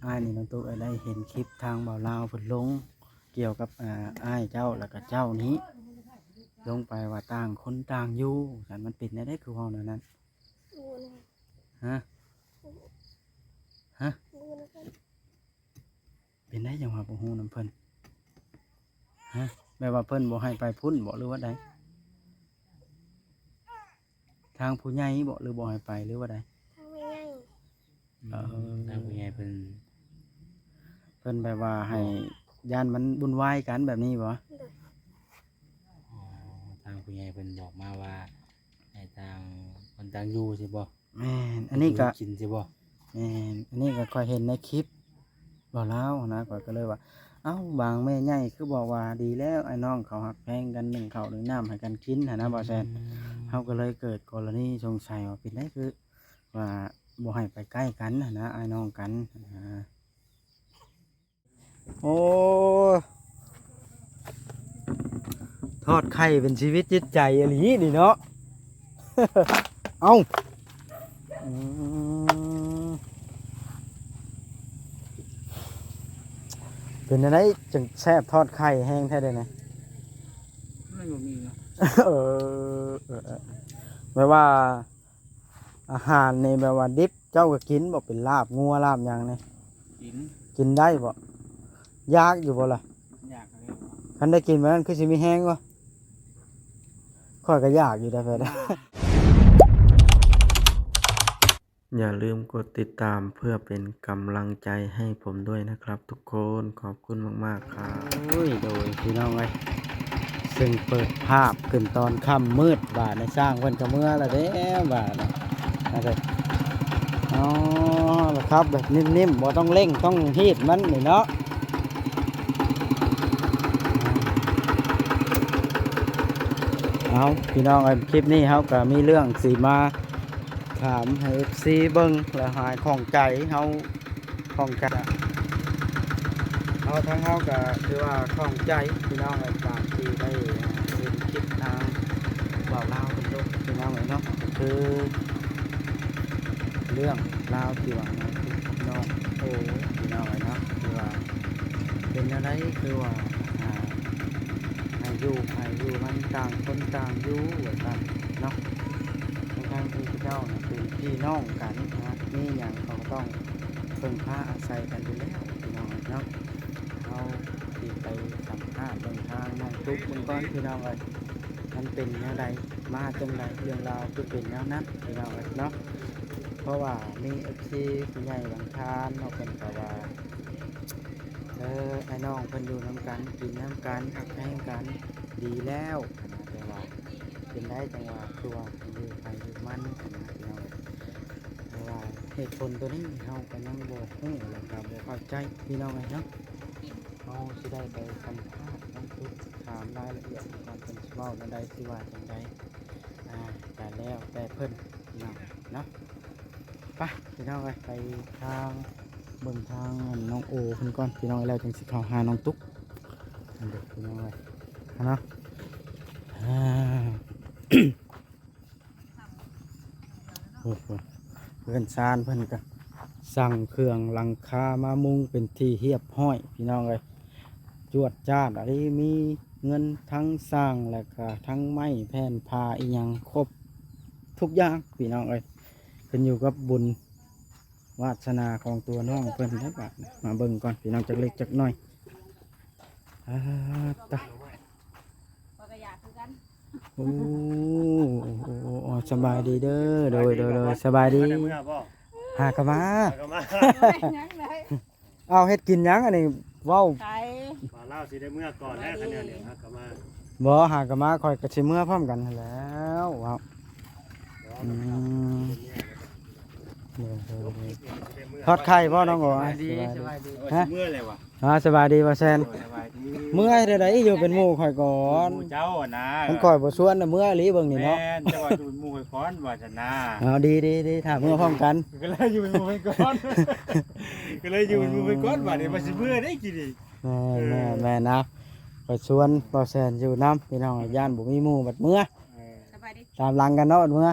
ອ້າຍນີ້ນ້ອງຕຸກໄດ້ເຫັນຄລິບທາງບ່າວລາວເພິ່ນລົງກ່ຽວກັບ ອ່າ ອ້າຍເຈົ້າ ແລ້ວກໍເຈົ້ານີ້ ລົງໄປວ່າຕ່າງຄົນຕ່າງຢູ່ ຊັ້ນມັນເປັນແນວໃດຄືເວົ້າແນວນັ້ນ? ບໍ່ນະ ຮະ? ຮະ? ບໍ່ນະ ເປັນໃດຈັ່ງວ່າບໍ່ຮູ້ນຳເພິ່ນ? ຮະ? ແບບວ່າເພິ່ນບໍ່ໃຫ້ໄປພຸ້ນບໍ ຫຼືວ່າໃດ? ທາງຜູ້ໃຫຍ່ບໍ ຫຼືບໍ່ໃຫ້ໄປ ຫຼືວ່າໃດ? ທາງຜູ້ໃຫຍ່ ເອີ ທາງຜູ້ໃຫຍ່ເພິ່ນ ເພິ່ນແບບວ່າໃຫ້ ບອກ ຢ້ານມັນວຸ່ນວາຍກັນແບບນີ້ບໍ? ໂດຍ ອໍ ທາງຜູ້ໃຫຍ່ເພິ່ນບອກມາວ່າ ໃຫ້ຕ່າງຄົນຕ່າງຢູ່ຊີ້ບໍ? ແມ່ນ ອັນນີ້ກະ ຢູ່ກິນຊີ້ບໍ? ແມ່ນ ອັນນີ້ກະຂ້ອຍເຫັນໃນຄລິບບ່າວລາວຫັ້ນນະ ຂ້ອຍກະເລີຍວ່າ ເອົ້າ ບາງແມ່ໃຫຍ່ຄືບອກວ່າ ດີແລ້ວ ອ້າຍນ້ອງເຂົາຮັກແພງກັນ ໜຶ້ງເຂົ້າໜຶ້ງນ້ຳໃຫ້ກັນກິນຫັ້ນນະ ອືມ ບ່າວແຊນ ເຮົາກະເລີຍເກີດກໍລະນີສົງໄສວ່າ ເປັນໄດຄືວ່າບໍ່ໃຫ້ໄປໃກ້ກັນຫັ້ນນະ ອ້າຍນ້ອງກັນ ອ່າ. ໂອ້ ທອດໄຂ່ເປັນຊີວິດຈິດໃຈອີ່ຫຼີນີ້ເນາະ ເອົ້າ ອືມ ເປັນແນວໃດຈັ່ງແຊບ ທອດໄຂ່ແຮງແທ້ເດນີ້? ມັນບໍ່ມີເນາະ ເອີ ເອີ ເອີ ແບບວ່າ ອາຫານນີ້ແບບວ່າດິບເຈົ້າກໍກິນບໍ່? ເປັນລາບງົວລາບຫຍັງນີ້ ກິນ ກິນໄດ້ບໍ່? ຢາກຢູ່ບໍ່ລະ? ຢາກແລ້ວ ຄັນໄດ້ກິນແບບນັ້ນຄືຊິມີແຮງບໍ່? ຂ້ອຍກໍຢາກຢູ່ໄດ໋ ແບບນັ້ນ. ຢ່າລືມກົດຕິດຕາມເພື່ອເປັນກຳລັງໃຈໃຫ້ຜົມດ້ວຍນະຄັບທຸກຄົນ ຂອບ ຂອບຄຸນມາກໆ ຄັບ. ໂອ້ຍ ໂດຍ ພີ່ນ້ອງເອີຍ ເຊິ່ງເປີດພາບຂຶ້ນຕອນຄ່ຳມືດ ບາດນີ້ຊ່າງເພິ່ນກໍເມືອແລ້ວເດ້ ບາດນີ້ ເອົາລະຄັບ ແບບນິ້ມໆ ບໍ່ຕ້ອງເລັ່ງຕ້ອງຮີດມັນນີ້ເນາະ. ເອົາ ພີ່ນ້ອງເອີຍ ຄລິບນີ້ເຮົາກໍມີເລື່ອງຊິມາ ຖາມໃຫ້ເອັຟຊີເບິ່ງ ແລ້ວຫາຍຂ້ອງໃຈ ເຮົາຂ້ອງໃຈ ເຮົາ ທາງເຮົາກໍຖືວ່າຂ້ອງໃຈ ພີ່ນ້ອງເອີຍ ຕາມທີ່ໄດ້ເຫັນຄລິບທາງບ່າວລາວເພິ່ນລົງ ພີ່ນ້ອງເອີຍເນາະ ກໍຄືເລື່ອງລາວທີ່ວ່ານ້ອງຕຸກກັບນ້ອງໂອ ພີ່ນ້ອງເອີຍເນາະ ທີ່ວ່າເປັນແນວໃດ ຄືວ່າ ອ່າ ໃຫ້ຢູ່ໃຫ້ຢູ່ນຳ ຕ່າງຄົນຕ່າງຢູ່ວ່າຊັ້ນເນາະ. ທັງໆທີ່ເຂົາເຈົ້ານະເປັນພີ່ນ້ອງກັນນະ ມີຫຍັງເຂົາກໍຕ້ອງເພິ່ງພາອາໄສກັນຢູ່ແລ້ວ ພີ່ນ້ອງເນາະ. ເຮົາຊິໄປສຳພາດເບິ່ງທາງນ້ອງຕຸກເບິ່ງກ່ອນ ພີ່ນ້ອງເອີຍ ມັນເປັນແນວໃດ ມາຈັ່ງໃດ ເລື່ອງລາວຄືເປັນແນວນັ້ນ ພີ່ນ້ອງເອີຍເນາະ. ເພາະວ່າມີເອັຟຊີຜູ້ໃຫຍ່ບາງທ່ານເນາະ ເພິ່ນກໍວ່າ ເອີ ອ້າຍນ້ອງເພິ່ນຢູ່ນຳກັນ ກິນນຳກັນ ຮັກແພງກັນ ດີແລ້ວຫັ້ນນະ ແຕ່ວ່າ ເປັນໄດ້ຈັ່ງວ່າ ຄືວ່າຢູ່ໃຜຢູ່ມັນຫັ້ນນະ ພີ່ນ້ອງເອີຍ. ແຕ່ວ່າເຫດຜົນໂຕນີ້ເຮົາກໍຍັງບໍ່ຮູ້ ແລ້ວກໍບໍ່ເຂົ້າໃຈ ພີ່ນ້ອງເອີຍເນາະ. ເຮົາຊິໄດ້ໄປສຳພາດນ້ອງຕຸກ ຖາມລາຍລະອຽດກ່ອນ ເພິ່ນຊິເວົ້າແນວໃດ ຊິວ່າຈັ່ງໃດ ອ່າ ກໍແລ້ວແຕ່ເພິ່ນ ພີ່ນ້ອງເນາະ. ໄປ ພີ່ນ້ອງເອີຍ ໄປທາງ ເບິ່ງທາງອັນນ້ອງໂອເພິ່ນກ່ອນ ພີ່ນ້ອງເອີຍ ແລ້ວຈຶ່ງຊິເຂົ້າຫານ້ອງຕຸກ ອັນເດີ ພີ່ນ້ອງເອີຍ ເນາະ. ອ່າ ໂອ້ໂຫ ເຮືອນຊານເພິ່ນກໍສັ່ງເຄື່ອງຫຼັງຄາມາມຸງເປັນທີ່ຮຽບຮ້ອຍ ພີ່ນ້ອງເອີຍ ຈວດຈາດອີ່ຫຼີ ມີເງິນທັງຊ່າງ ແລ້ວກໍທັງໄມ້ແຜ່ນຜ້າອີ່ຫຍັງຄົບທຸກຢ່າງ ພີ່ນ້ອງເອີຍ. ຂຶ້ນຢູ່ກັບບຸນວາດສະໜາຂອງຕົວນ້ອງເພິ່ນເດ້ ບາດນີ້ ມາເບິ່ງກ່ອນ ພີ່ນ້ອງ ຈັກເລັກຈັກນ້ອຍ. ອາ ຕະ ຂ້ອຍກໍຢາກຄືກັນ ໂອ້ ໂອ້ ໂອ້ ໂອ້ ສະບາຍດີເດີ ໂດຍ ໂດຍ ໂດຍ ສະບາຍດີ ຫາກະມາ ຫາກະມາ ເອົາ ເຮັດກິນຫຍັງອັນນີ້ ເວົ້າ ໄປ ບ່າວລາວຊິໄດ້ເມືອກ່ອນແລ້ວ ຄັນແນວນີ້ ຫາກະມາ ບໍ່ ຫາກະມາ ຂ້ອຍກໍຊິເມືອພ້ອມກັນຫັ້ນແຫຼ້ວ ເວົ້າ ອືມ ໂດຍ ໂດຍ ໂດຍ ທອດໄຂ່ບໍ່ນ້ອງໂອ? ສະບາຍດີ ສະບາຍດີ ຮະ? ຊິເມືອແລ້ວຫວາ? ອ່າ ສະບາຍດີບ່າວແຊນ ໂດຍ ສະບາຍດີ ເມືອແນວໃດ ຢູ່ເປັນໝູ່ຂ້ອຍກ່ອນ ໝູ່ເຈົ້າຫັ້ນນະ ຄັນຂ້ອຍບໍ່ຊວນນະ ເມືອຫຼີເບິ່ງນີ້ເນາະ ແມ່ນ ເຈົ້າວ່າຢູ່ເປັນໝູ່ຂ້ອຍກ່ອນວ່າຊັ້ນນະ ເອົາ ດີ ດີ ດີ ຖ້າເມືອພ້ອມກັນ ກໍເລີຍຢູ່ເປັນໝູ່ຂ້ອຍກ່ອນ ກໍເລີຍຢູ່ເປັນໝູ່ຂ້ອຍກ່ອນ ບາດນີ້ວ່າຊິເມືອໄດ້ກິນອີກ ແມ່ນ ເອີ ແມ່ນ ແມ່ນນະ ຂ້ອຍຊວນບ່າວແຊນຢູ່ນຳ ພີ່ນ້ອງ ຢ້ານບໍ່ມີໝູ່ບັດເມືອ ເອີ ສະບາຍດີ ຕາມຫຼັງກັນເນາະ ບັດເມືອ ໂດຍ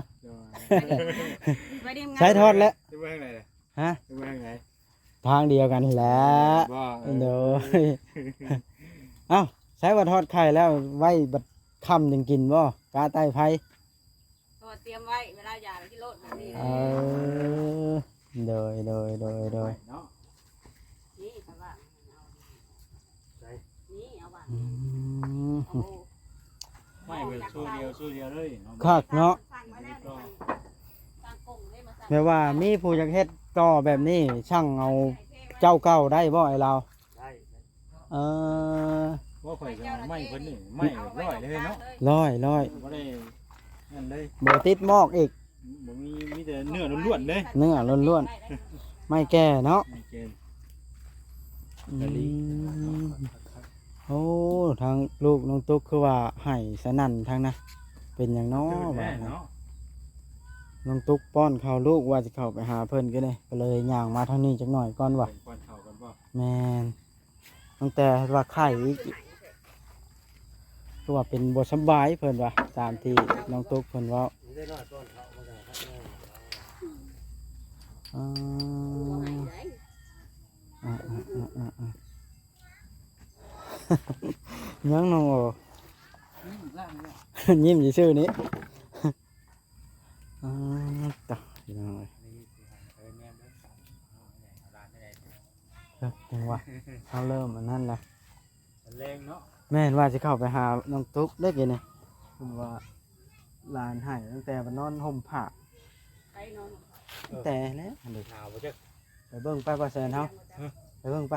ສະບາຍດີ ໃຊ້ທອດແລ້ວ ຊິເມືອທາງໃດລະ? ຮະ? ຊິເມືອທາງໃດ? ທາງດຽວກັນແຫຼະ ບໍ່ ເອີ ໂດຍ ເອົ້າ ໃຊ້ວ່າທອດໄຂ່ແລ້ວ ໄວ້ບັດຄ່ຳຈັ່ງກິນບໍ່? ກະໄຕ້ໄຟ ເພາະວ່າຕຽມໄວ້ ເວລາຢາກກິນໂລດແບບນີ້ ເອີ ໂດຍ ໂດຍ ໂດຍ ໂດຍ ເນາະ ນີ້ ເພາະວ່າ ໃສ່ ນີ້ ເອົາວ່າ ອືມ ເອົາ ໄມ້ເບິດໂຊດຽວ ໂຊດຽວເລີຍເນາະ ຄັກເນາະ ແບບວ່າມີຜູ້ຢາກເຮັດຕໍ່ແບບນີ້ ສັ່ງເອົາເຈົ້າເກົ່າໄດ້ບໍ່ ອ້າຍລາວ? ໄດ້ ເອີ ບໍ່ ຂ້ອຍຈະເອົາໄມ້ເພິ່ນນີ້ ໄມ້ແບບຮ້ອຍເລີຍເນາະ ຮ້ອຍ ຮ້ອຍ ບໍ່ໄດ້ນັ້ນເລີຍ ບໍ່ຕິດໝອກອີກ ບໍ່ມີ ມີແຕ່ເນື້ອລ້ວນໆເດ້ ເນື້ອລ້ວນໆ ໄມ້ແກ່ເນາະ ໄມ້ແກ່ ອືມ ໂອ້ ທາງລູກນ້ອງຕຸກຄືວ່າໄຫ້ສະໜັ່ນທາງນະ ເປັນຫຍັງເນາະ ຄືແທ້ເນາະ ບາດນີ້ ນ້ອງຕຸກປ້ອນເຂົ້າ ລູກວ່າຊິເຂົ້າໄປຫາເພິ່ນກໍເລີຍ ກໍເລີຍຍ່າງມາທາງນີ້ຈັກໜ້ອຍກ່ອນວ່າ ເພິ່ນປ້ອນເຂົ້າກ່ອນບໍ່? ແມ່ນ ຕັ້ງແຕ່ວ່າໄຂ້ອີກ ຄືວ່າເປັນບໍ່ສະບາຍເພິ່ນວ່າ ຕາມທີ່ນ້ອງຕຸກເພິ່ນເວົ້າ ອາ ອາ ອາ ອາ ອາ ຍັງນ້ອງໂອ ຍິ້ມຊື່ໆນີ້ ອາ ຕະ ພີ່ນ້ອງເອີຍ ຈັງຫວະ ເຮົາເລີ່ມອັນນັ້ນລະ ແລງເນາະ ແມ່ນວ່າຊິເຂົ້າໄປຫານ້ອງຕຸກເດ້ກີ້ນີ້ ເພິ່ນວ່າຫຼານໄຫ້ຕັ້ງແຕ່ມານອນຮົ່ມຜ້າ ໄປນອນ ແຕ່ແລ້ວ ໜາວບໍ່ຈັກ ໄປເບິ່ງໄປ ບໍ່ແຊນເຮົາ ໄປເບິ່ງໄປ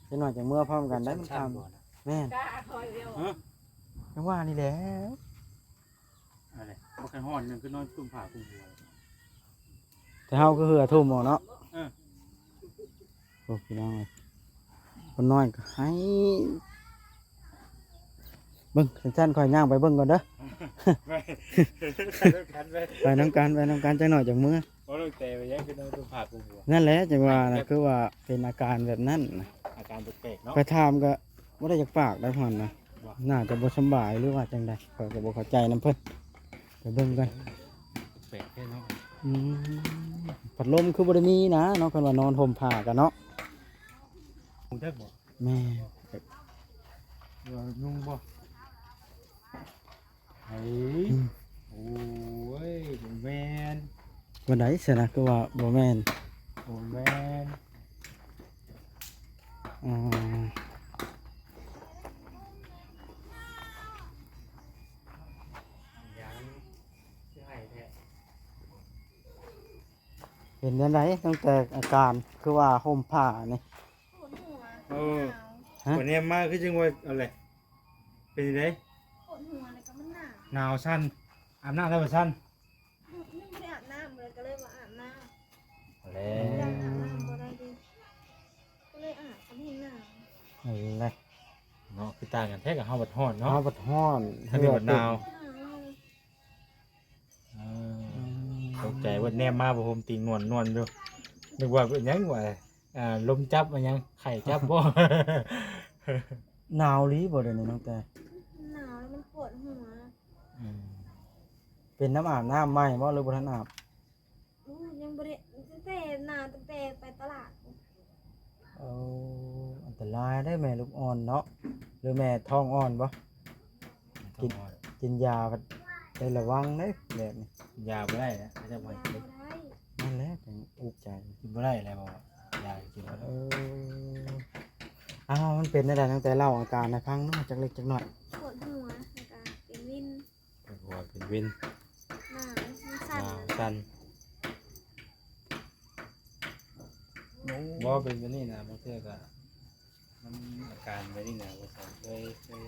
ຈັກໜ້ອຍຈັ່ງເມືອພ້ອມກັນໄດ້ ມັນຄ່ຳ ແມ່ນ ຮະ ຈັ່ງຫວະນີ້ແຫຼະ ອັນນີ້ບໍ່ຄັນຮ້ອນຍັງຄືນອນກຸມຜ້າກຸມຫົວ ແຕ່ເຮົາຄືເຫື່ອທຸ່ມເອົາເນາະ ເອີ ໂອ້ ພີ່ນ້ອງເອີຍ ຄົນນ້ອຍກໍໄຫ້ ເບິ່ງ ຊັ້ນໆ ຂ້ອຍຍ່າງໄປເບິ່ງກ່ອນເດີ ໄປ ໄປນຳກັນ ໄປນຳກັນ ໄປນຳກັນ ຈັກໜ້ອຍຈັ່ງເມືອ ບໍ່ ຕັ້ງແຕ່ວ່າຍັງຄືນອນກຸມຜ້າກຸມຫົວ ນັ້ນແຫຼະ ຈັ່ງວ່ານະ ຄືວ່າເປັນອາການແບບນັ້ນນະ ອາການແປກໆເນາະ ຂ້ອຍຖາມກໍບໍ່ໄດ້ຢາກປາກໄດ້ ເພິ່ນນະ ໜ້າຈະບໍ່ສະບາຍ ຫຼືວ່າຈັ່ງໃດ ຂ້ອຍກໍບໍ່ເຂົ້າໃຈນຳເພິ່ນ ໄປເບິ່ງກັນ ແປກແທ້ເນາະ ອືມ ພັດລົມຄືບໍ່ໄດ້ມີນະເນາະ ຄັນວ່ານອນຮົ່ມຜ້າກັນເນາະ ຮູ້ຈັກບໍ່? ແມ່ນ ວ່ານຸ່ງບໍ່? ເອີຍ ອືມ ໂອ້ຍ ບໍ່ແມ່ນ ວ່າໃດຊັ້ນນະ ຄືວ່າບໍ່ແມ່ນ ບໍ່ແມ່ນ ອືມ ເປັນຈັ່ງໃດຕັ້ງແຕ່ອາການ ຄືວ່າຫົ່ມຜ້ານີ້? ປວດຫົວ ເອີ ໜາວ ຮະ? ປວດແນມມາຄືຈັ່ງວ່າ ເອົາແຫຼະ ເປັນຈັ່ງໃດ? ປວດຫົວ ແລ້ວກໍມັນໜາວ ໜາວສັ່ນ ອາບນ້ຳແລ້ວບໍ່ສັ່ນ? ຍັງບໍ່ໄດ້ອາບນ້ຳເລີຍ ກໍເລີຍວ່າອາບນ້ຳ ແລ້ວ ຍັງອາບນ້ຳບໍ່ໄດ້ເດ ກໍເລີຍອາບ ກໍເຫັນໜາວ ເອົາແຫຼະ ເນາະ ຄືຕ່າງກັນແທ້ ກັບເຮົາບັດຮ້ອນເນາະ ເຮົາບັດຮ້ອນ ທາງນີ້ບັດໜາວ ໜາວ ເອີ ອືມ ຕົກໃຈເບິດ ແນມມາຜ້າຫົ່ມຕີງນວນໆຢູ່ ນຶກວ່າເປັນຫຍັງວະ ອ່າ ລົມຈັບ ອີຫຍັງ ໄຂ້ຈັບບໍ່? ໜາວອີ່ຫຼີບໍ່ດຽວນີ້ນ້ອງແຕ? ໜາວ ແລ້ວມັນປວດຫົວ ອືມ ເປັນນຳອາບນ້ຳໃໝ່ບໍ່ ຫຼືບໍ່ທັນອາບ? ໂອ້ ຍັງບໍ່ໄດ້ ຕັ້ງແຕ່ໜາວ ຕັ້ງແຕ່ໄປຕະຫຼາດ ເອົາ ອັນຕະລາຍເດ້ແມ່ລູກອ່ອນເນາະ ຫຼືແມ່ທ້ອງອ່ອນບໍ່? ກິນ ກິນຢາໄດ້ລະວັງເດ້ແບບນີ້ ຢາບໍ່ໄດ້ນະ ເຂົາເຈົ້າບໍ່ໃຫ້ກິນ ຢາບໍ່ໄດ້ ນັ້ນແຫຼະຈັ່ງອຸກໃຈ ກິນບໍ່ໄດ້ແລ້ວບໍ່ ຢາກິນບໍ່ໄດ້ ເອີ ອ້າວ ມັນເປັນແນວໃດ ຕັ້ງແຕ່ເລົ່າອາການໃຫ້ຟັງເນາະ ຈັກເລັກຈັກນ້ອຍ ປວດຫົວ ແລ້ວກໍເປັນວິນ ປວດຫົວເປັນວິນ ໜາວ ມັນສັ່ນ ໜາວສັ່ນ ໂອ້ ບໍ່ ເປັນແບບນີ້ນະ ບາງເທື່ອກໍ ມັນອາການແບບນີ້ນະ ບໍ່ເຄີຍ ເຄີຍ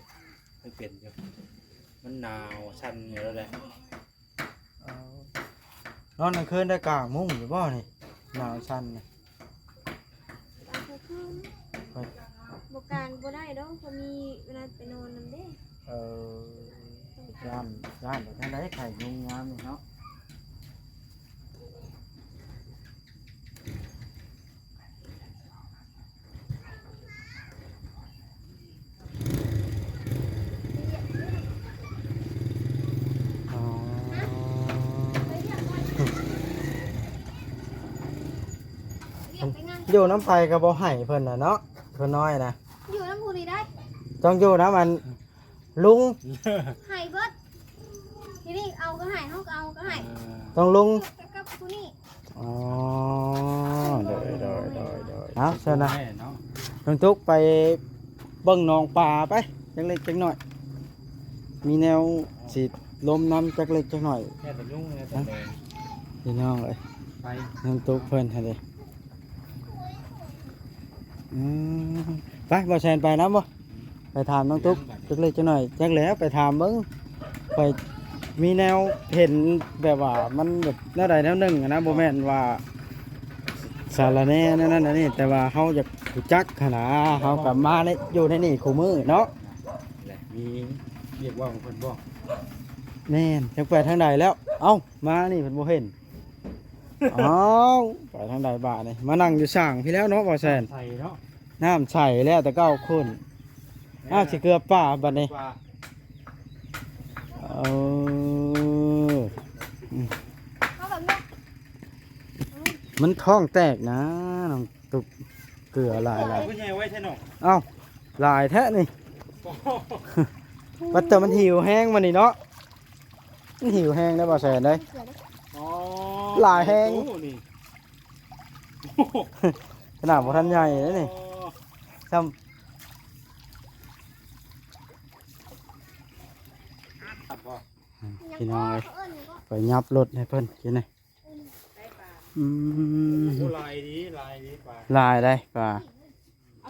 ເຄີຍເປັນຢູ່ ມັນໜາວສັ່ນຢູ່ແລ້ວແຫຼະ ເອົາ ນອນກາງຄືນໄດ້ກາງມຸ້ງຢູ່ບໍ່ນີ້? ໜາວສັ່ນນະ ກາງຄືນ ຂ້ອຍ ບໍ່ກາງບໍ່ໄດ້ດອກ ເພາະມີເວລາໄປນອນນຳເດ້ ເອີ ຢ້ານ ຢ້ານໄປທາງໃດ ໄຂ້ຍຸງຍາມນີ້ເນາະ ອໍ ໄປວຽກກ່ອນ ໄປວຽກກ່ອນ ໄປວຽກໄປງານ ຢູ່นำไผก็บ่ให้เพิ่นน่ะเนาะ เพิ่นน้อยนะ อยู่นำผู้นี้ได้ ต้องอยู่นำอันลุง ให้เบิด ทีนี้เอาก็ให้ เฮาก็เอาก็ให้ เออ ต้องลุง กับ กับผู้นี้ อ๋อ โดย โดย โดย โดย เอาซั่นนะ แม่เนาะ น้องตุ๊กไปเบิ่งหนองปลาไป จักเล็กจักน้อย มีแนวสิลมนำจักเล็กจักน้อย แค่ตะลุงเนี่ยตะแดง พี่น้องเอ้ย ไป น้องตุ๊กเพิ่นหั่นเด้ อืม ไป บ่าวแซนไปนำบ่ ไปถามน้องตุ๊ก จักเล็กจักน้อย จักแหล้ว ไปถามเบิ่ง ข้อยมีแนวเห็นแบบว่ามันแบบแนวใดแนวหนึ่งหั้นนะ บ่แม่นว่าสารแหน่แนวนั้นแนวนี้ แต่ว่าเฮาอยากรู้จักหั้นนะ เฮาก็มาใน อยู่ในนี่คู่มื้อเนาะ แหละ มีเรียกว่าของเพิ่นบ่ แม่น จักไปทางใดแล้ว เอ้า มานี่เพิ่นบ่เห็น อ้าว ไปทางใดบาดนี่ มานั่งอยู่สร้างพี้แล้วเนาะ บ่าวแซน ใส่เนาะ น้ำใสแล้วแต่เก่าขุ่น อ้าว สิเกลือป่าบัดนี้ เกลือป่า เออ อืม เอาแบบนี้ มันท้องแตกนะ น้องตุ๊ก เกลือหลายๆ เอาผู้ใหญ่ไว้แท้น้อง เอ้า หลายแท้นี่ ปัดแต่มันหิวแฮงมานี่เนาะ มันหิวแฮงได้บ่าวแซนเด้ย เกลือเด้อ อ๋อ หลายแฮง โอ้นี่ ขนาดบ่ทันใหญ่เลยนี่ อ๋อ ซ้ำ ครับบ่ พี่น้องเอ้ย ไปยับรถให้เพิ่นกินนี่ อืม โอ้ หลายดี หลายดีปลา หลายได้ปลา เอา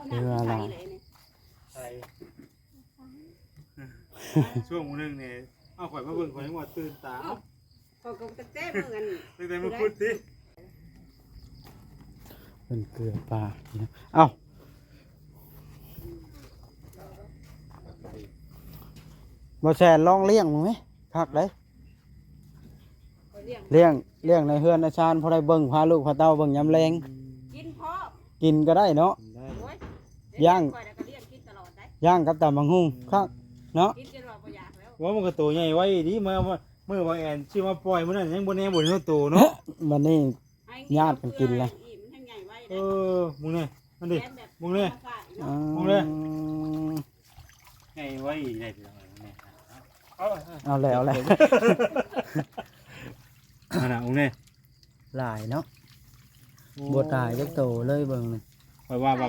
น้ำใส่เลยนี่ ใส่ ช่วงมื้อนึงนี่ เอาข่อยมาเบิ่ง ข่อยยังว่าตื่นตา เอ้า ข้อยก็ตั้งแต่มื้ออัน ตั้งแต่มื้อพุธติ เพิ่นเกลือปลา เอ้า บ่าวแซนลองเลี้ยงมึงไหม คักเด้ ข้อยเลี้ยง เลี้ยง เลี้ยงในเฮือนในชาน พอได้เบิ่งพาลูกพาเต้าเบิ่งยามแลง กินพร้อม กินก็ได้เนาะ กินได้ โอ้ย ย่าง ข้อยน่ะก็เลี้ยงกินตลอดได้ ย่างกับตำบักหุ่ง คักเนาะ กินจนว่าบ่อยากแล้ว ว่ามันก็โตใหญ่ไวดี เมื่อ เมื่อบ่าวแอนซื้อมาปล่อยมื้อนั้นยังบ่แน่บ่เห็นโตเนาะ บัดนี้ ญาติกันกินละ มันแฮงใหญ่ไว เออ มึงนี่ นั่นดิ แกนแบบ มึงนี่ ธรรมชาติเนาะ อ๋อ มึงนี่ ใหญ่ไวได้พี่น้องเอ้ย เอาแล้ว เอาแล้ว อันน่ะ มึงนี่ หลายเนาะ โอ้ บ่ตายจักโตเลยเบิ่งนี่ ข้อยว่าว่า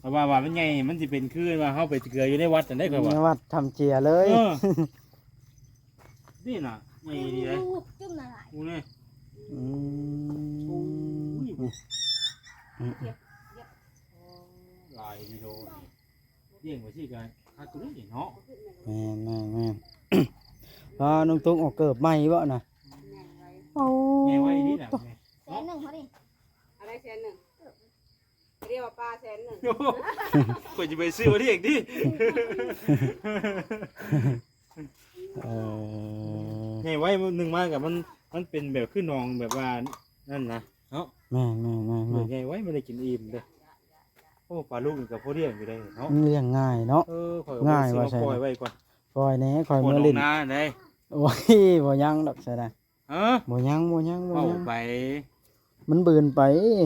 ข้อยว่าว่ามันใหญ่ มันสิเป็นคือว่าเฮาไปเกลืออยู่ในวัดนั่นได้ ข้อยว่า ในวัดทำเจียเลย เออ นี่น่ะ ใหญ่ดีเลย จุ่มละลาย โอ้นี่ อืม โอ้ย อืม หลายกิโล เลี้ยงไว้สิก็คักอยู่นี่เนาะ แม่นๆๆ พาน้องตุ๊กออกเกิบใหม่บ่น่ะ โอ้ แม่ไว้นี่น่ะ แสนหนึ่งพอดี อะไรแสนหนึ่ง เรียกว่าปลาแสนหนึ่ง ข่อยจะไปซื้อมาเลี้ยงดิ เออ ใหญ่ไว้มื้อหนึ่งมากับมัน มันเป็นแบบคือหนองแบบว่านั่นนะ เนาะ แม่นๆๆๆ ใหญ่ไว้มันได้กินอิ่มเด้อ โอ้ ปลาลูกนี่ก็พอเลี้ยงอยู่ได้เนาะ มันเลี้ยงง่ายเนาะ เออ ข่อยก็ ง่าย บ่ได้ซื้อมา ว่าซั่น ปล่อยไว้ก่อน ปล่อยแหน่ ข่อย ปล่อย มื้อ ลง ลิ้น นาได้ โอ้ย บ่ยังดอกซะนะ ฮะ บ่ยัง บ่ยัง บ่ยัง เว้าไป มันบืนไป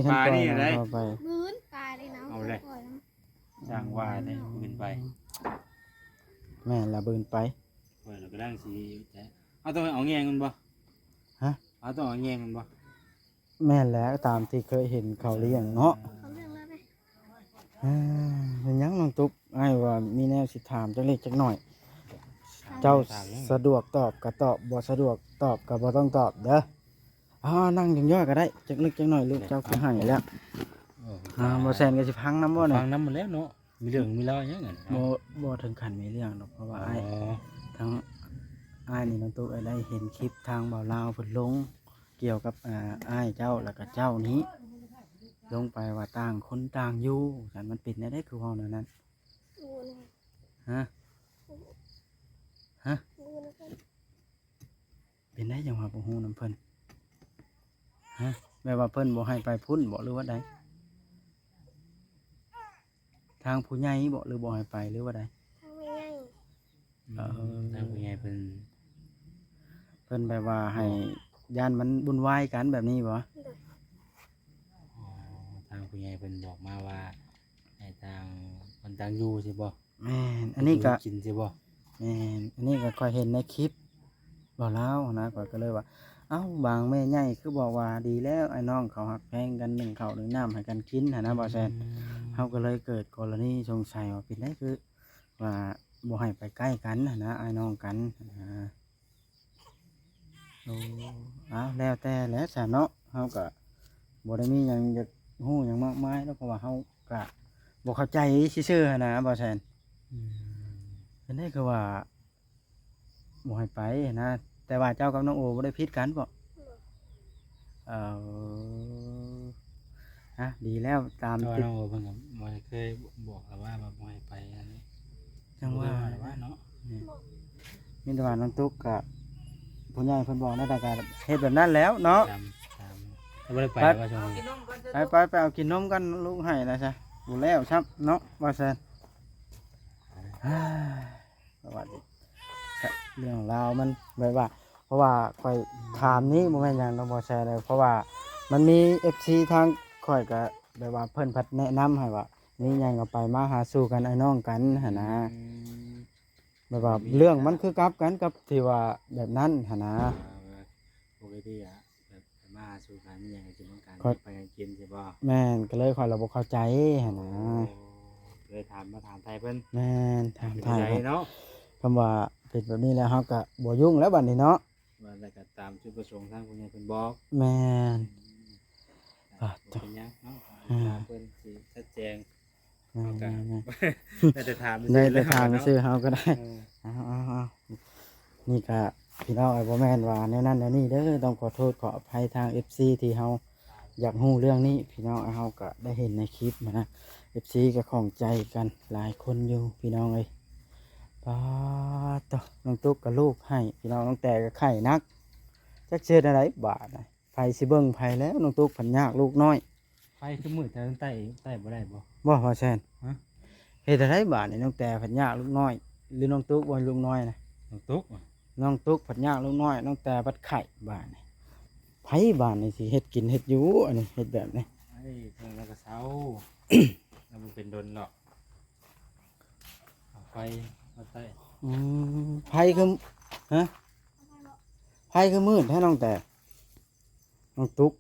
คัน ปลานี่ ปล่อย อะไร เว้าไป บืนปลาเลยนะ เอาเลย ปล่อยนะ สร้างว่าได้ บืนไป แม่นละ บืนไป ปล่อยแล้วก็ดังสิ เอาต้องเอาแยงมันบ่ ฮะ เอาต้องเอาแยงมันบ่ แม่นแล้ว ตามที่เคยเห็นเขาเลี้ยงเนาะ เขาเลี้ยงแล้วไหม อ่า เป็นหยังน้องตุ๊ก อ้ายว่ามีแนวสิถามจักเล็กจักน้อย เจ้าสะดวกตอบก็ตอบ บ่สะดวกตอบก็บ่ต้องตอบเด้อ อ่า นั่งย่องๆก็ได้ จักเล็กจักน้อย ลูกเจ้าคือให้แล้ว โอ้ อ่า บ่แซนก็สิพังนำบ่นี่ พังนำหมดแล้วเนาะ มีเรื่องมีราวหยังหั่น บ่ บ่ถึงขั้นมีเรื่องดอก เพราะว่า อ๋อ อ้าย ทั้งอ้ายนี่น้องตุ๊กได้เห็นคลิปทางบ่าวลาวเพิ่นลง เกี่ยวกับ อ่า อ้ายเจ้า แล้วก็เจ้านี้ ลงไปว่าต่างคนต่างอยู่ ซั่นมันเป็นแนวใดคือเว้าแนวนั้น ฮะ ฮะ เป็นได้จังว่าบ่ฮู้นำเพิ่น ฮะ แบบว่าเพิ่นบ่ให้ไปพุ้นบ่ หรือว่าใด ทางผู้ใหญ่บ่ หรือบ่ให้ไป หรือว่าใด ทางผู้ใหญ่ เออ ทางผู้ใหญ่เพิ่น เพิ่นแบบว่าให้ ย่านมันวุ่นวายกันแบบนี้บ่ โดย อ๋อ ทาง ຜູ້ໃຫຍ່ເພິ່ນບອກມາວ່າໃຫ້ຕ່າງຄົນຕ່າງຢູ່ຊີ້ບໍ່? ແມ່ນ ອັນນີ້ກະ ຢູ່ກິນຊີ້ບໍ່? ແມ່ນ ອັນນີ້ກະຂ້ອຍເຫັນໃນຄລິບເວົ້າລາວຫັ້ນນະ ຂ້ອຍກໍເລີຍວ່າ ເອົ້າ ບາງແມ່ໃຫຍ່ຄືບອກວ່າ ດີແລ້ວ ອ້າຍນ້ອງເຂົາຮັກແພງກັນ ໜຶ້ງເຂົ້າໜຶ້ງນ້ຳໃຫ້ກັນກິນຫັ້ນນະ ອືມ ບໍ່ແຊນ. ເຮົາກໍເລີຍເກີດກໍລະນີສົງໄສວ່າ ເປັນໄດຄືວ່າບໍ່ໃຫ້ໄປໃກ້ກັນຫັ້ນນະ ອ້າຍນ້ອງກັນຫັ້ນນະ. ໂອ້ ເອົາ ແລ້ວແຕ່ແຫຼະຊະເນາະ ເຮົາກະບໍ່ໄດ້ມີຫຍັງຢາກຮູ້ຫຍັງມາກມາຍດອກ ເພາະວ່າເຮົາກະບໍ່ເຂົ້າໃຈຊື່ໆຫັ້ນນະ ບໍ່ແຊນ. ອືມ ເປັນໄດຄືວ່າບໍ່ໃຫ້ໄປຫັ້ນນະ ແຕ່ວ່າເຈົ້າກັບນ້ອງໂອບໍ່ໄດ້ຜິດກັນບໍ? ບໍ່. ເອີ ອ່ະ ດີແລ້ວ ຕາມ ແຕ່ວ່າ ທີ່ ນ້ອງໂອເພິ່ນກໍບໍ່ໄດ້ເຄີຍບອກລະວ່າ ວ່າບໍ່ໃຫ້ໄປອັນນີ້ ຈັ່ງວ່າ ບໍ່ເຄີຍວ່າລະວ່າເນາະ. ນີ້ ມີແຕ່ວ່ານ້ອງຕຸກກະ ຜູ້ໃຫຍ່ເພິ່ນບອກແນວໃດກະເຮັດແບບນັ້ນແລ້ວເນາະ. ຕາມ ຕາມ ບໍ່ໄດ້ໄປ ໄປ ວ່າຊັ້ນ. ໄປ ໄປ ໄປເອົາກິນນົມກັນ ລູກໄຫ້ນະຊະ ບໍ່ແລ້ວຊ້ຳເນາະ ວ່າຊັ້ນ. ປະຫວັດ ເລື່ອງລາວມັນແບບວ່າ ເພາະວ່າຂ້ອຍຖາມນີ້ບໍ່ແມ່ນຫຍັງດອກ ບໍ່ແຊເດີ ເພາະວ່າມັນມີເອັຟຊີທາງຂ້ອຍກະແບບວ່າເພິ່ນພັດແນະນຳໃຫ້ວ່າ ມີຫຍັງກໍໄປມາຫາສູ່ກັນ ອ້າຍນ້ອງກັນຫັ້ນນະ. ອືມ ແບບວ່າ ມີ ເລື່ອງມັນຄືກັບກັນກັບທີ່ວ່າແບບນັ້ນຫັ້ນນະ. ອ່າ ປົກກະຕິອະ ແບບມາຫາສູ່ກັນ ມີຫຍັງກໍກິນນຳກັນ ຂ້ອຍ ໄປຫາກິນ ຊິບໍ່? ແມ່ນ ກໍເລີຍຂ້ອຍລະບໍ່ເຂົ້າໃຈຫັ້ນນະ. ໂອ້ ເລີຍຖາມ ມາຖາມໄຖ່ເພິ່ນ. ແມ່ນ ຖາມໄຖ່ເພິ່ນເນາະ. ຄຳວ່າເປັນແບບນີ້ແລ້ວ ເຮົາກໍບໍ່ຫຍຸ້ງແລ້ວບັດນີ້ເນາະ. ວ່າແລ້ວກໍຕາມຈຸດປະສົງທາງຜູ້ໃຫຍ່ເພິ່ນບອກ. ແມ່ນ. ອືມ ອ່າ ບໍ່ເປັນຫຍັງເນາະ ອ່າ ເພິ່ນຊິຊັດແຈງ. ແມ່ນໆໆ ໄດ້ແຕ່ຖາມ ໄດ້ແຕ່ຖາມຊື່ເຮົາກໍໄດ້. ເອີ ເອົາໆໆ ນີ້ກະ ພີ່ນ້ອງເອີຍ ບໍ່ແມ່ນວ່າແນວນັ້ນແນວນີ້ເດີ ຕ້ອງຂໍໂທດຂໍອະໄພທາງເອັຟຊີທີ່ເຮົາຢາກຮູ້ເລື່ອງນີ້ ພີ່ນ້ອງເອີຍ. ເຮົາກະໄດ້ເຫັນໃນຄລິບຫັ້ນນະ ເອັຟຊີກໍຂ້ອງໃຈກັນຫຼາຍຄົນຢູ່ ພີ່ນ້ອງເອີຍ. ປາດໂທ້ ນ້ອງຕຸກກໍລູກໄຫ້ ພີ່ນ້ອງ ນ້ອງແຕກໍໄຂ້ໜັກ ຈັກຊິເຮັດແນວໃດບາດນະ. ໃຜຊິເບິ່ງໃຜແລ້ວ ນ້ອງຕຸກພັດຍາກລູກນ້ອຍ. ໄຟຄືມືດແທ້ ໃຕ້ ໃຕ້ບໍ່ໄດ້ບໍ່? ບໍ່ ບໍ່ແຊນ. ຮະ? ເຮັດຈັ່ງໃດບາດນີ້ ນ້ອງແຕພັດຍາກລູກນ້ອຍ ຫຼືນ້ອງຕຸກບໍ່ ລູກນ້ອຍນະ? ນ້ອງຕຸກ ນ້ອງຕຸກພັດຍາກລູກນ້ອຍ ນ້ອງແຕພັດໄຂ້ບາດນີ້. ໃຜບາດນີ້ຊິເຮັດກິນເຮັດຢູ່ ອັນນີ້ເຮັດແບບນີ້. ໄອ້ເຖິງແລ້ວກໍເຊົາ ແລ້ວມັນເປັນດົນດອກ. ເອົາໄຟມາໃຕ້. ອືມ ໃຜຄື ຮະ? ໃຜຄືມືດແທ້ ນ້ອງແຕ ນ້ອງຕຸກ?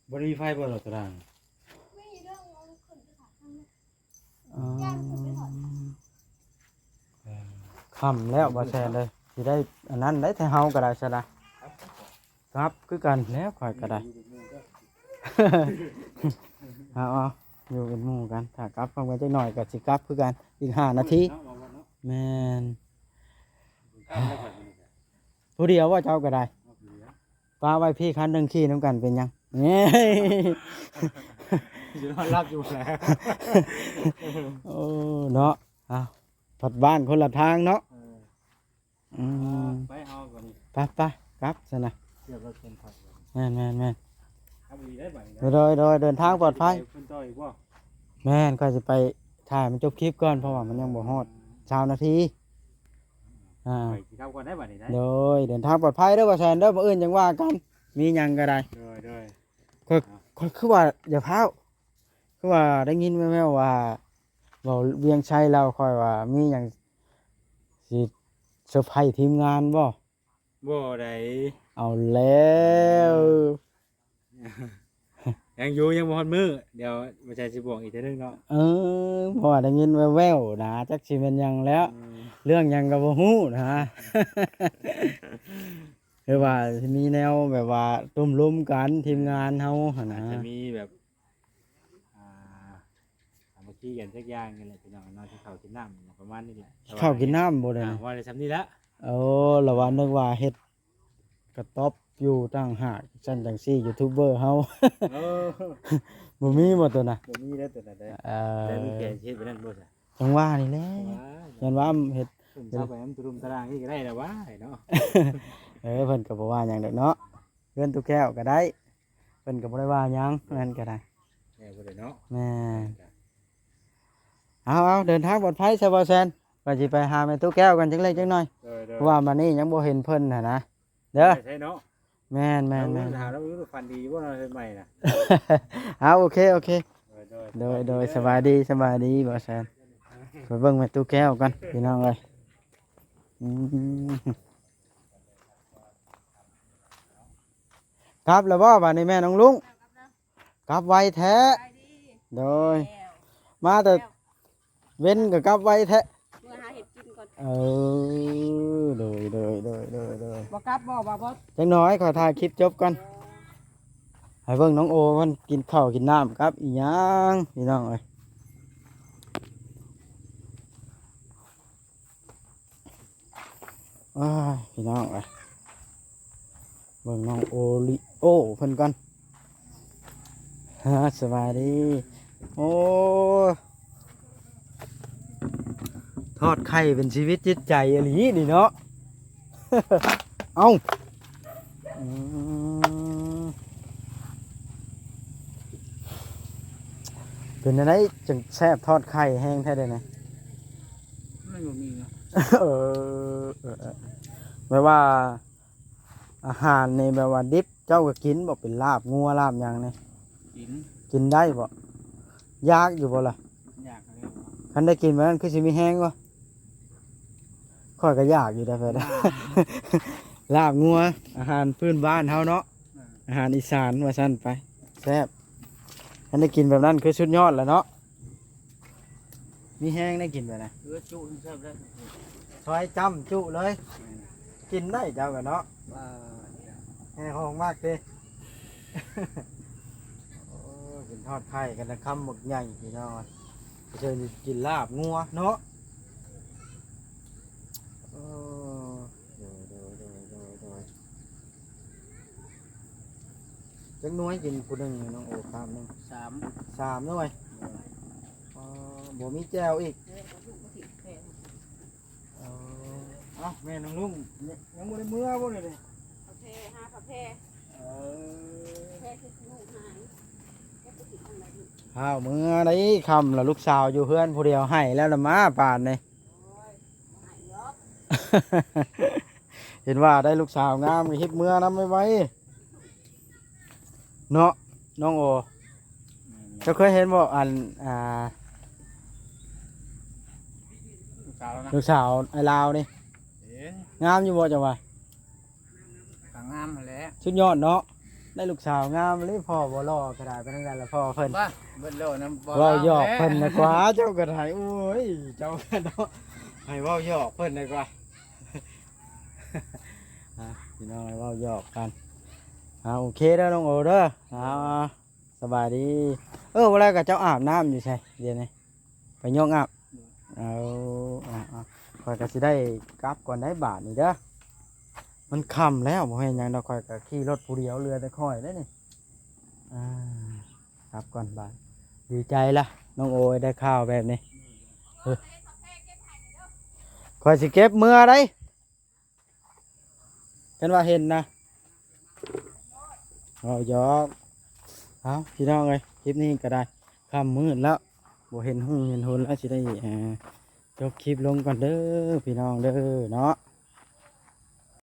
ບໍ່ໄດ້ມີໄຟບໍ່ລະຕະລາງ? ມີເດີ ເອົາຂຶ້ນໄປຖອດທາງນັ້ນ. ອໍ ເອີ ຄ່ຳແລ້ວ ບໍ່ແຊນເລີຍ ຊິໄດ້ອັນນັ້ນໄດ້ ແຕ່ເຮົາກໍໄດ້ຊະນະ. ກັບຄືກັນແລ້ວ ຂ້ອຍກໍໄດ້. ເອົາໆ ຢູ່ເປັນໝູ່ກັນ ຖ້າກັບພ້ອມກັນຈັກໜ້ອຍກໍຊິກັບຄືກັນ ອີກຫ້ານາທີ. ແມ່ນ. ຜູ້ດຽວບໍ່ ເຈົ້າກໍໄດ້? ປະໄວ້ພີ້ຄັນໜຶ່ງ ຂີ່ນຳກັນເປັນຫຍັງ? ຊິນອນຫຼັບຢູ່ແຫຼະ. ໂອ້ ເນາະ ເອົ້າ ພັດບ້ານຄົນລະທາງເນາະ. ເອີ ອືມ ໄປເຮົາບັດນີ້ ໄປໆ ກັບຊັ້ນນະ. ສຽບລົດເຂັມຂັດ. ແມ່ນໆໆ ຄັບດີໄດ້ບັດນີ້ນະ. ໂດຍໆ ເດີນທາງປອດໄພ. ເພິ່ນຕໍ່ອີກບໍ່? ແມ່ນ ຂ້ອຍຊິໄປຖ່າຍມັນຈົບຄລິບກ່ອນ ເພາະວ່າມັນຍັງບໍ່ຮອດຊາວນາທີ. ອ່າ ຂ້ອຍຊິກັບກ່ອນໄດ້ບັດນີ້ນະ. ໂດຍ ເດີນທາງປອດໄພເດີ ບໍ່ແຊນເດີ ມື້ອື່ນຈັ່ງວ່າກັນ ມີຫຍັງກໍໄດ້. ໂດຍໆ ຂ້ອຍ ຂ້ອຍຄືວ່າ ຢ່າພ້າວ ຄືວ່າໄດ້ຍິນແວ່ວໆວ່າ ເວົ້າວຽງໄຊລາວ ຂ້ອຍວ່າມີຫຍັງຊິເຊີໄພທີມງານບໍ່? ບໍ່ໄດ໋. ເອົາແລ້ວ ຍັງຢູ່ ຍັງບໍ່ຮອດມື້ ດຽວບໍ່ໃຊ່ຊິບອກອີກເທື່ອໜຶ່ງເນາະ. ເອີ ເພາະວ່າໄດ້ຍິນແວ່ວໆນະ ຈັກຊິແມ່ນຫຍັງແລ້ວ. ເອີ ເລື່ອງຫຍັງກໍບໍ່ຮູ້ນະ. ຫຼືວ່າຊິມີແນວແບບວ່າຕຸ້ມລຸມກັນ ທີມງານເຮົາຫັ້ນນະ ອາດຈະມີແບບ ອ່າ ສາມັກຄີກັນຈັກຢ່າງນີ້ແຫຼະ ພີ່ນ້ອງເນາະ ກິນເຂົ້າກິນນ້ຳປະມານນີ້ແຫຼະ. ກິນເຂົ້າກິນນ້ຳບໍ່ໄດ້ ອ່າ ວ່າໄດ້ຊ່ຳນີ້ລະ. ໂອ້ ລະວ່ານຶກວ່າເຮັດກະຕ໊ອບຢູ່ຕ່າງຫາກ ຊັ້ນຈັ່ງຊີ້ ຢູທູບເບີເຮົາ. ເອີ ບໍ່ມີບໍ່ຕົວນະ? ບໍ່ມີແລ້ວຕົວນະເດີ. ເອີ ແລ້ວມີແຜນຊິເຮັດແບບນັ້ນບໍ່ຊະ? ຈັ່ງວ່ານີ້ແຫຼະ ຈັ່ງວ່າ ຢ້ານວ່າເຮັດ ເປັນຊາວໄປນຳຕະລຸມຕະລາງນີ້ກໍໄດ້ລະວ່າຍເນາະ. ເອີ ເພິ່ນກໍບໍ່ວ່າຫຍັງດອກເນາະ ເຮືອນຕູ້ແກ້ວກໍໄດ້ ເພິ່ນກໍບໍ່ໄດ້ວ່າຫຍັງ ນັ້ນກໍໄດ້ ແມ່ນບໍ່ໄດ້ເນາະ. ແມ່ນ. ເອົາໆ ເດີນທາງປອດໄພຊະ ບໍ່ແຊນ ຂ້ອຍຊິໄປຫາແມ່ຕູ້ແກ້ວກ່ອນຈັກເລັກຈັກໜ້ອຍ. ໂດຍໆ ເພາະວ່າມານີ້ຍັງບໍ່ເຫັນເພິ່ນຫັ້ນນະ ເດີ ໄປໃສເນາະ. ແມ່ນໆໆ ເອົາ ຖາມລາວຢູ່ ຝັນດີບໍ່ເນາະ ເຮືອນໃໝ່ນະ? ເອົາ ໂອເຄ ໂອເຄ. ໂດຍ ໂດຍ ໂດຍ ສະບາຍດີ ສະບາຍດີ ບໍ່ແຊນ. ໄປເບິ່ງແມ່ຕູ້ແກ້ວກ່ອນ ພີ່ນ້ອງເອີຍ. ອືມ ກັບແລ້ວບໍ່ບາດນີ້ແມ່ນ້ອງລຸງ? ກັບໄວແທ້. ໂດຍ ມາແຕ່ເວັນກໍກັບໄວແທ້. ເມືອຫາເຮັດກິນກ່ອນ. ເອີ ໂດຍ ໂດຍ ໂດຍ ໂດຍ ໂດຍ. ບໍ່ກັບບໍ່ ບໍ່ ບໍ່ ຈັກໜ້ອຍຂໍຖ່າຍຄລິບຈົບກ່ອນ ໃຫ້ເບິ່ງນ້ອງໂອມັນກິນເຂົ້າກິນນ້ຳກັບອີຫຍັງ ພີ່ນ້ອງເອີຍ. ອ້າຍ ພີ່ນ້ອງເອີຍ ເບິ່ງນ້ອງໂອລິໂອເພິ່ນກ່ອນ. ຮາ ສະບາຍດີ. ໂອ້ ທອດໄຂ່ເປັນຊີວິດຈິດໃຈອີ່ຫຼີນີ້ເນາະ. ເອົ້າ ອືມ ເປັນຈັ່ງໃດຈັ່ງແຊບທອດໄຂ່ແຮງແທ້ເດນີ້? ມັນບໍ່ມີເນາະ. ເອີ ເອີ ເອີ ແບບວ່າອາຫານນີ້ແບບວ່າດິບເຈົ້າກໍກິນບໍ່? ເປັນລາບງົວລາບຫຍັງນີ້ ກິນ ກິນໄດ້ບໍ່? ຢາກຢູ່ບໍ່ລະ? ຢາກແລ້ວ. ຄັນໄດ້ກິນແບບນັ້ນຄືຊິມີແຮງບໍ່? ຂ້ອຍກໍຢາກຢູ່ໄດ໋ ອືມ ລາບງົວ ອາຫານພື້ນບ້ານເຮົາເນາະ. ອາຫານອີສານວ່າຊັ້ນໄປ ແຊບ. ຄັນໄດ້ກິນແບບນັ້ນຄືສຸດຍອດແລ້ວເນາະ ມີແຮງໄດ້ກິນແບບນັ້ນ. ເອີ ຈຸແຊບເລີຍ ຊອຍຈ້ຳຈຸເລີຍ. ແມ່ນ ກິນໄດ້ເຈົ້າກໍເນາະ. ວ່າ ແຮງຮອງມາກຕິ. ໂອ້ ກິນທອດໄຂ່ກັນນະຄຳບັກໃຫຍ່ພີ່ນ້ອງ ເຊີນກິນລາບງົວເນາະ. ໂອ້ ໂດຍ ໂດຍ ໂດຍ ໂດຍ ໂດຍ. ຈັກໜ່ວຍກິນຜູ້ໜຶ່ງນ້ອງໂອ ຄາບໜຶ່ງ? ສາມ ສາມໜ່ວຍ. ໂດຍ. ອໍ ບໍ່ມີແຈ່ວອີກ. ເອີ ເອົາ ແມ່ນ້ອງລຸງ ຍັງບໍ່ໄດ້ເມືອບໍ່ນີ້? ກາແຟ ຫາກາແຟ. ເອີ ກາແຟຄືລູກຫາຍ ຈັກໄປກິນທາງໃດ. ພາວເມືອໄດ໋ ຄ່ຳລະ ລູກສາວຢູ່ເຮືອນຜູ້ດຽວ ໃຫ້ແລ້ວລະມາປານນີ້. ໂອ້ຍ ໃຫ້ດອກ ເຫັນວ່າໄດ້ລູກສາວງາມກໍຮີບເມືອນຳໄວໆ ເນາະ ນ້ອງໂອ. ແມ່ນ ເຈົ້າເຄີຍເຫັນບໍ່ ອັນ ອ່າ ລູກສາວນະ ລູກສາວອ້າຍລາວນີ້? ເຫັນ. ງາມຢູ່ບໍ່ເຈົ້າວ່າ? ກໍງາມຫັ້ນແຫຼະ ສຸດຍອດເນາະ. ໄດ້ລູກສາວງາມອີ່ຫຼີ ພໍ່ບໍ່ຫຼໍ່ກໍໄດ້ ເປັນຈັ່ງໃດລະພໍ່ເພິ່ນ? ບ້າ ເບິດໂລນຳ ເວົ້າຫຍອກເພິ່ນນະກວ່າ ເຈົ້າກໍໄດ້. ໂອ້ຍ ເຈົ້າກໍເນາະ ໃຫ້ເວົ້າຫຍອກເພິ່ນນະກວ່າ. ອ່າ ພີ່ນ້ອງ ໃຫ້ເວົ້າຫຍອກກັນ. ອ່າ ໂອເຄເດີນ້ອງໂອເດີ. ອ່າ ສະບາຍດີ. ເອີ ວ່າແລ້ວກໍເຈົ້າອາບນ້ຳຢູ່ໃສດຽວນີ້? ໄປຍົກອາບ. ໂດຍ. ເອົາ ອ່າໆ ຂ້ອຍກໍຊິໄດ້ກັບກ່ອນໄດ໋ບາດນີ້ເດີ ມັນຄ່ຳແລ້ວ. ບໍ່ແມ່ນຫຍັງດອກ ຂ້ອຍກໍຂີ່ລົດຜູ້ດຽວ ເຫຼືອແຕ່ຂ້ອຍເດ້ນີ້. ອ່າ ກັບກ່ອນບາດ. ດີໃຈລະນ້ອງໂອຍ ໄດ້ຂ່າວແບບນີ້. ເອີ ຂ້ອຍຊິເກັບເມືອໄດ໋ ຄັນວ່າເຫັນນະ ເວົ້າຫຍອກ. ເອົ້າ ພີ່ນ້ອງເອີຍ ຄລິບນີ້ກໍໄດ້ ຄ່ຳມືດແລ້ວ ບໍ່ເຫັນຫຸ່ງເຫັນຫົນແລ້ວ ຊິໄດ້ ເອີ ຈົບຄລິບລົງກ່ອນເດີ ພີ່ນ້ອງເດີເນາະ.